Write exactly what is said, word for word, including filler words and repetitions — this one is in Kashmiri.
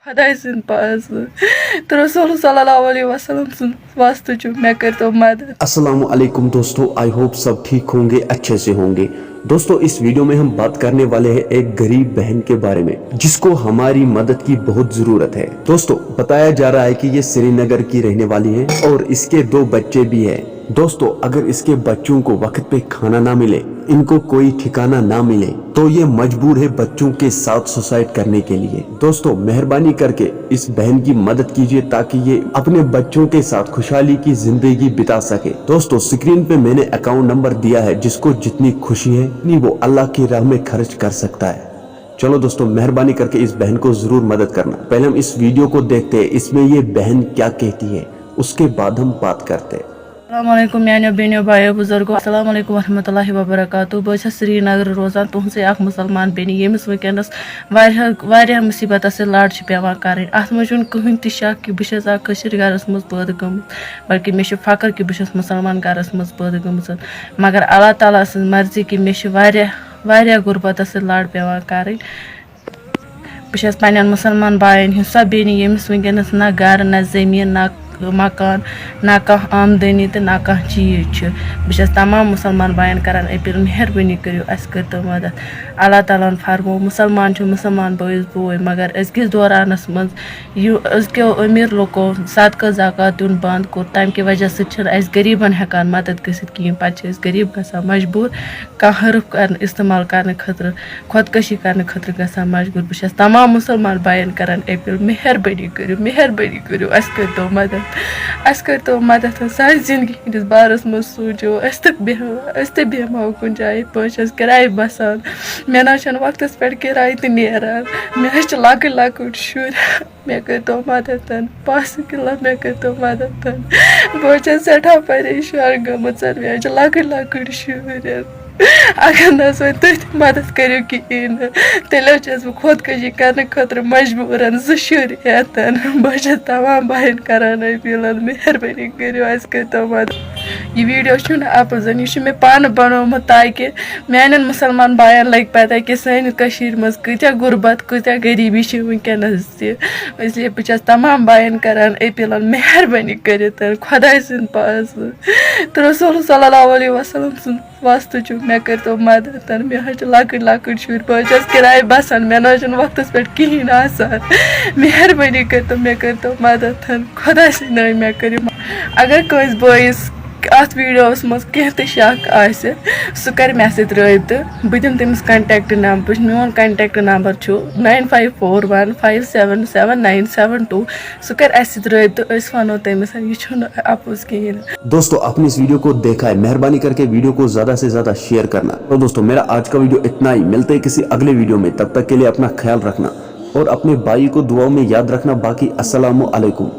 خۄداے سٕنٛدۍ پاسہٕ تہٕ رسول صلی اللہ علیہ وسلم سٕنٛد واسطہٕ چھُ، مےٚ کٔرۍتو مدد۔ السلام علیکم دوستو، I hope سب ٹھیک ہوں گے، اچھے سے ہوں گے۔ दोस्तों, इस वीडियो में हम बात करने वाले हैं एक गरीब बहन के बारे में, जिसको हमारी मदद की बहुत जरूरत है। दोस्तों, बताया जा रहा है कि ये श्रीनगर की रहने वाली है और इसके दो बच्चे भी हैं। दोस्तों, अगर इसके बच्चों को वक्त पे खाना ना मिले, इनको कोई ठिकाना ना मिले, तो ये मजबूर है बच्चों के साथ सुसाइड करने के लिए। दोस्तों, मेहरबानी करके इस बहन की मदद कीजिए, ताकि ये अपने बच्चों के साथ खुशहाली की जिंदगी बिता सके। दोस्तों, स्क्रीन पे मैंने अकाउंट नंबर दिया है। जिसको जितनी खुशी है, इतनी वो अल्लाह की राह में खर्च कर सकता है। चलो दोस्तों, मेहरबानी करके इस बहन को जरूर मदद करना। पहले हम इस वीडियो को देखते हैं, इसमें ये बहन क्या कहती है, उसके बाद हम बात करते हैं। السلام علیکم میانیو بیٚنیو، بایو، بُزرگو، السلام علیکم ورحمۃ اللہ وبرکاتہ۔ بہٕ حظ چھَس سرینگرٕ روزان، تُہٕنٛزٕے اکھ مُسلمان بیٚنہِ، ییٚمِس وٕنکیٚنَس واریاہ، واریاہ مُصیٖبتَس سۭتۍ لَڑ چھِ پٮ۪وان کَرٕنۍ۔ اَتھ منٛز چھُنہٕ کٕہٕنۍ تہِ شک کہِ بہٕ چھَس اکھ کٲشِر گَرَس منٛز پٲدٕ گٔمٕژ، بلکہِ مےٚ چھُ فخر کہِ بہٕ چھَس مُسلمان گَرَس منٛز پٲدٕ گٔمٕژ۔ مگر اللہ تعالیٰ سٕنٛز مرضی کہِ مےٚ چھِ واریاہ، واریاہ غُربتَس سۭتۍ لَڑ پٮ۪وان کَرٕنۍ۔ بہٕ چھَس پنٛنٮ۪ن مُسلمان بایَن ہِنٛز سۄ بیٚنہِ، ییٚمِس وٕنکیٚنَس نہ گَرٕ، نہ زٔمیٖن، نہ مکان، نہ کانٛہہ آمدنی تہٕ نہ کانٛہہ چیٖز چھُ۔ بہٕ چھَس تمام مُسلمان بایَن کَران اپیٖل، مہربٲنی کٔرِو، اَسہِ کٔرۍتو مدد۔ اللہ تعالیٰ ہَن فرموو، مُسلمان چھُ مُسلمان بٲیِس بوے، مگر أزکِس دورانَس منٛز یہِ أزکیو أمیٖر لُکو صدقہٕ زکوٰۃ دیُن بنٛد کوٚر، تَمہِ کہِ وجہ سۭتۍ چھِنہٕ اَسہِ غریٖبَن ہٮ۪کان مدد گٔژھِتھ کِہیٖنۍ۔ پَتہٕ چھِ أسۍ غریٖب گژھان مجبوٗر کانٛہہ حرف کَرنہٕ، استعمال کَرنہٕ خٲطرٕ، خۄدکٔشی کَرنہٕ خٲطرٕ گژھان مجبوٗر۔ بہٕ چھَس تمام مُسلمان بایَن کَران اپیٖل، مہربٲنی کٔرِو، مہربٲنی کٔرِو، اَسہِ کٔرۍتو مدد، اَسہِ کٔرۍتو مدد، سانہِ زِندگی ہِنٛدِس بارَس منٛز سوٗنٛچِو، أسۍ تہِ بیٚہمو، أسۍ تہِ بیٚہمو کُنہِ جایہِ، یِتھ پٲٹھۍ چھِ أسۍ کِرایہِ بَسان، مےٚ نہ حظ چھَنہٕ وقتَس پٮ۪ٹھ کِراے تہِ نیران، مےٚ حظ چھِ لۄکٕٹۍ لۄکٕٹۍ شُرۍ۔ مےٚ کٔرۍتو مدد، پاسہٕ کِلا، مےٚ کٔرۍتو مدد۔ بہٕ حظ چھَس سٮ۪ٹھاہ پریشان گٔمٕژ، مےٚ حظ چھِ لۄکٕٹۍ لۄکٕٹۍ شُرۍ۔ اگر نہٕ حظ وۄنۍ تُہۍ تہِ مدد کٔرِو کِہیٖنۍ نہٕ، تیٚلہِ حظ چھَس بہٕ خودکٔشی کرنہٕ خٲطرٕ مجبوٗرن زٕ شُرۍ ہٮ۪تھ۔ بہٕ حظ چھَس تمام بایَن کران اپیٖل، مہربٲنی کٔرِو، اَسہِ کٔرۍتو مدد۔ یہِ ویٖڈیو چھُنہٕ اَپُز، یہِ چھُ مےٚ پانہٕ بنوومُت تاکہِ میانٮ۪ن مُسلمان بایَن لگہِ پتہ کہِ سانہِ کٔشیٖرِ منٛز کۭتیٛاہ غُربت، کۭتیٛاہ غریٖبی چھِ وٕنکیٚنَس تہِ۔ اس لیے بہٕ چھَس تمام بایَن کران اپیٖل، مہربٲنی کٔرِتھ خۄداے سٕنٛدِ پاسہٕ تہٕ رسول صلی اللہ علیہ وسلم سٕنٛد واسطہٕ چھُ، مےٚ کٔرۍتو مدد۔ مےٚ حظ چھِ لۄکٕٹۍ لۄکٕٹۍ شُرۍ، بہٕ حظ چھَس کِرایہِ بَسان، مےٚ نہ حظ چھُنہٕ وقتَس پٮ۪ٹھ کِہیٖنۍ آسان۔ مہربٲنی کٔرۍتو، مےٚ کٔرۍتو مدد، خۄداے سٕنٛدِ ناوِ مےٚ کٔرِو مدد۔ اگر کٲنٛسہِ بٲیِس اَتھ ویٖڈیوَس منٛز کینٛہہ تہِ شک آسہِ، سُہ کَرِ مےٚ سۭتۍ رٲبطہٕ، بہٕ دِمہٕ تٔمِس contact number۔ میون contact number چھُ nine five four one five seven seven nine seven two۔ سُہ کَرِ اَسہِ سۭتۍ رٲبطہٕ، أسۍ وَنو تٔمِس، یہِ چھُنہٕ اَپُز کِہیٖنۍ۔ दोस्तों, आपने इस वीडियो को देखा है, मेहरबानी करके वीडियो को ज्यादा से ज्यादा शेयर करना। तो दोस्तों, मेरा आज का वीडियो इतना ही। मिलते हैं किसी अगले वीडियो में, तब तक के लिए अपना ख्याल रखना और अपने भाई को दुआओं में याद रखना। बाकी अस्सलाम वालेकुम।